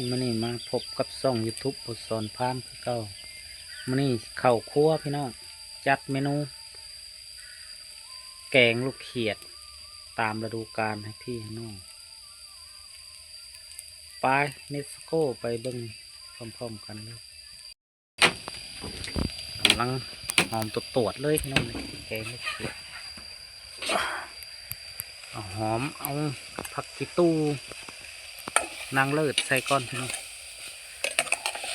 ມື້ນີ້ມາພົບກັບຊ່ອງຢູທູບ ບົດສອນພາມຄືເກົ່າ. ມື້ນີ້ເຂົ້າຄົວພີ່ນ້ອງ ຈັດເມນູແກງລູກຂຽດຕາມລະດູການໃຫ້ພີ່ໃຫ້ນ້ອງ. ໄປ ເລັດໂກ ໄປເບິ່ງພ້ອມໆກັນເລີຍ. ກຳລັງຫອມຕວດໆເລີຍພີ່ນ້ອງ ແກງເຮັດເຂດ. ເອົາຫອມ ເອົາຜັກກີ່ຕູ່ນາງເລີດໃສ່ກ່ອນພີ່ນ້ອງ.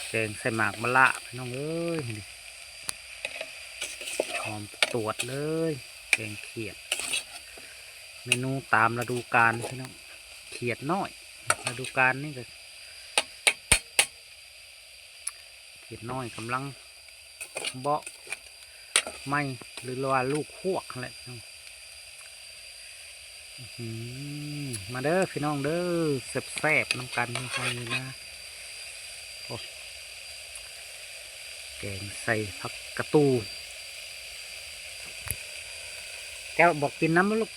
ແກງໃສ່ໝາກມະລະພີ່ນ້ອງເອີຍ. ຫອມຕວດເລີຍ ແກງຂຽດ ເມນູຕາມລະດູການພີ່ນ້ອງ. ຂຽດນ້ອຍ ລະດູການນີ້ກໍ ຂຽດນ້ອຍກຳລັງເບາະໃໝ່ ຫຼືວ່າລູກຮວກຫັ້ນແຫຼະ. ອືມ ມາເດີພີ່ນ້ອງເດີ ແຊບໆນຳກັນໄປນະ. ໂອ້ ແກງໃສ່ຜັກກະຕູ່. ແກ້ວ ບອກກິນນຳລູກ.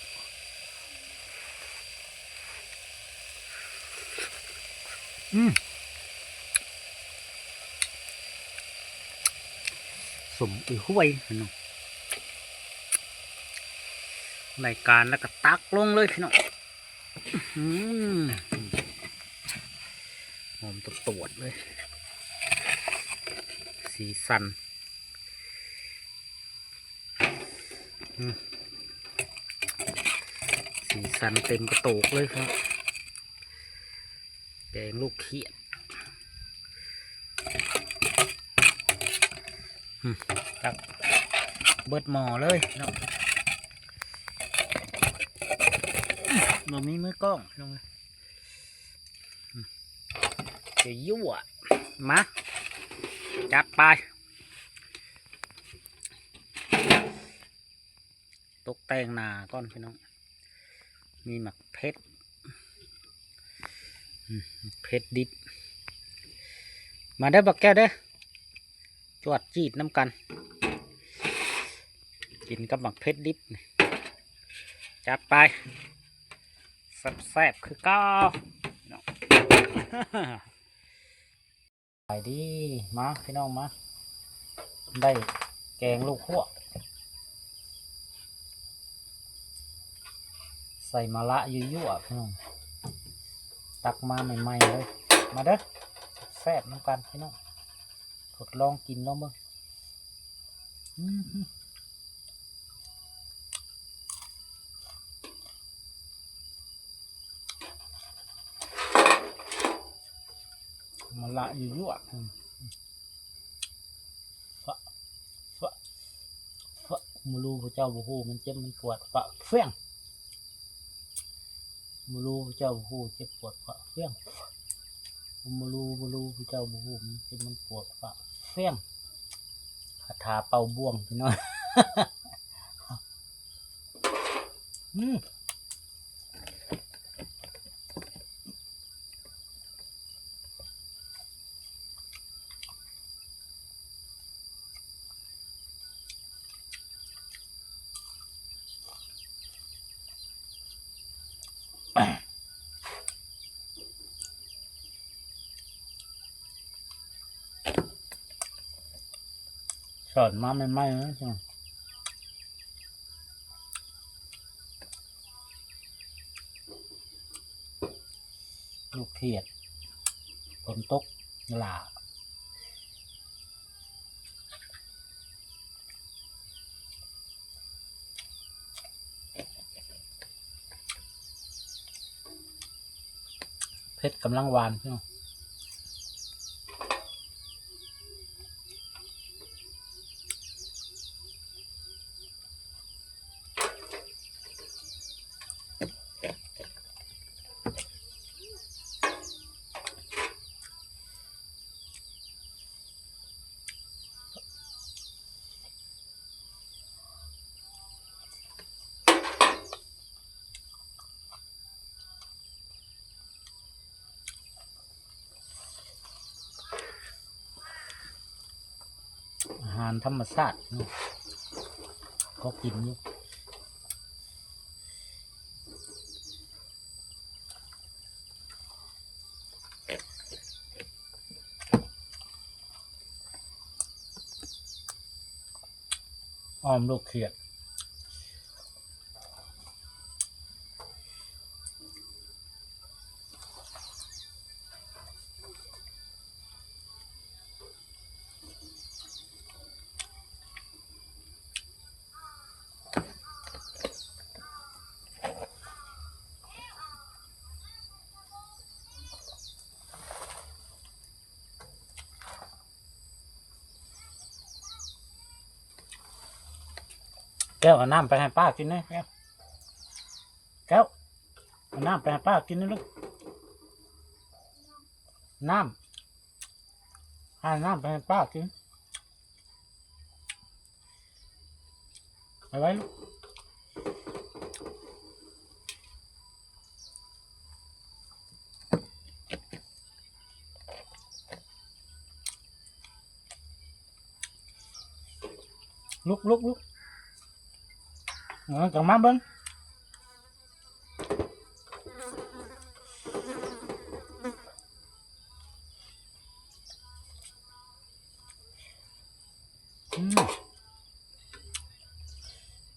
ອືມ ສົມອີ່ຫ້ວຍພີ່ນ້ອງ. ໄດ້ການແລ້ວກໍຕັກລົງເລີຍພີ່ນ້ອງ. ອືມ ຫອມຕວດໆເລີຍ ສີສັນ. ອືມ ສີສັນເຕັມກະໂຕກເລີຍຄັບ ແກງລູກຂຽດ. ອືມ ຕັກເບິດໝໍ້ເລີຍເນາະ. ບໍ່ມີມືກ້ອງພີ່ນ້ອງເອີຍ. ຈະຍົວະ ມາ ຈັດໄປ. ຕົກແຕ່ງໜ້າກ່ອນພີ່ນ້ອງ ມີໝາກເຜັດ ອືມ ໝາກເຜັດດິບ. ມາເດີບັກແກ້ວເດີ ຈວດຈີດນຳກັນ ກິນກັບໝາກເຜັດດິບ. ຈັດໄປ ແຊບໆຄືເກົ່າເນາະ. ສະບາຍດີ ມາພີ່ນ້ອງມາ ໄດ້ແກງລູກຮວກ ໃສ່ມະລະຍົວະໆພີ່ນ້ອງ ຕັກມາໃໝ່ໆເລີຍ. ມາເດີ ແຊບນຳກັນພີ່ນ້ອງ ທົດລອງກິນລອງເບິ່ງ. ອືມ ມະລະຢູ່ຢູ່ອະ ອືມ ຟະ ຟະ ຟະ ບໍ່ຮູ້ ພະເຈົ້າບໍ່ຮູ້ ມັນເຈັບມັນປວດ ຟະ ເຟງ ບໍ່ຮູ້ ພະເຈົ້າບໍ່ຮູ້ ເຈັບປວດ ຟະ ເຟງ ບໍ່ຮູ້ ບໍ່ຮູ້ ພະເຈົ້າບໍ່ຮູ້ ມັນເຈັບມັນປວດ ຟະ ເຟງ ຄາຖາເປົ່າບ້ວງ ພີ່ນ້ອງ ອືມ. ສອນມາໃໝ່ໆເນາະ ລູກຂຽດ ຝົນຕົກຫຼ້າ. ເຜັດກຳລັງຫວານ ພີ່ນ້ອງ. ອາຫານທຳມະຊາດເນາະ ພໍກິນຢູ່. ອ້ອມລູກຂຽດ. ແກ້ວ ເອົານ້ຳໄປໃຫ້ປ້າກິນແດ່ ແກ້ວ ແກ້ວ ເອົານ້ຳໄປໃຫ້ປ້າກິນແດ່ລູກ ນ້ຳ ຫານ້ຳໄປໃຫ້ປ້າກິນ. ໄປໄວ້ລູກ ລຸກ ລຸກ ລຸກ ເອີ ກັບມາເບິ່ງ. ອືມ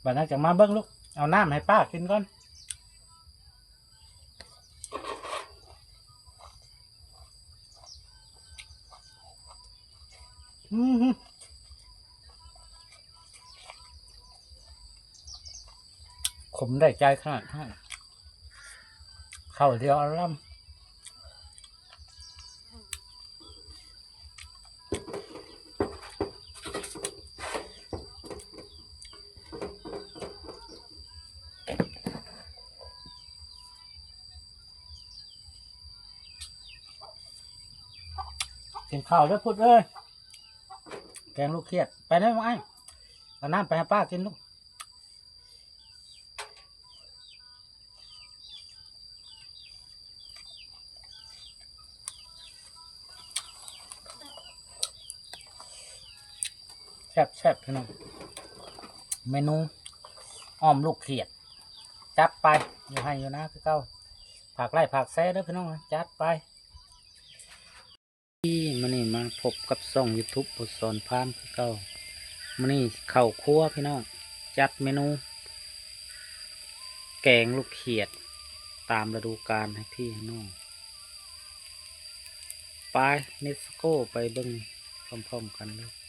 ບາດນັ້ນຈັ່ງມາເບິ່ງລູກ ເອົານ້ຳໃຫ້ປ້າກິນກ່ອນ. ອືມ ຂົມໄດ້ໃຈຂະໜາດ ເຂົ້າດຽວອາລຳ. ກິນເຂົ້າເດີພຸດເອີຍ ແກງລູກຂຽດ. ໄປເດີນ້ອງອ້າຍ ເອົານ້ຳໄປໃຫ້ປ້າກິນລູກ. ແຊບໆ ພີ່ນ້ອງ ເມນູອ້ອມລູກຂຽດ ຈັດໄປ ຢູ່ໄຮ່ຢູ່ນາຄືເກົ່າ. ຝາກໄລ້ຝາກແຊເດີພີ່ນ້ອງ ຈັດໄປ. ມື້ນີ້ມາພົບກັບຊ່ອງຢູທູບ ບົດສອນພາມ ຄືເກົ່າ. ມື້ນີ້ເຂົ້າຄົວພີ່ນ້ອງ ຈັດເມນູແກງລູກຂຽດຕາມລະດູການໃຫ້ພີ່ໃຫ້ນ້ອງ. ໄປ ເລັດສະໂກ ໄປເບິ່ງພ້ອມໆກັນເລີຍ.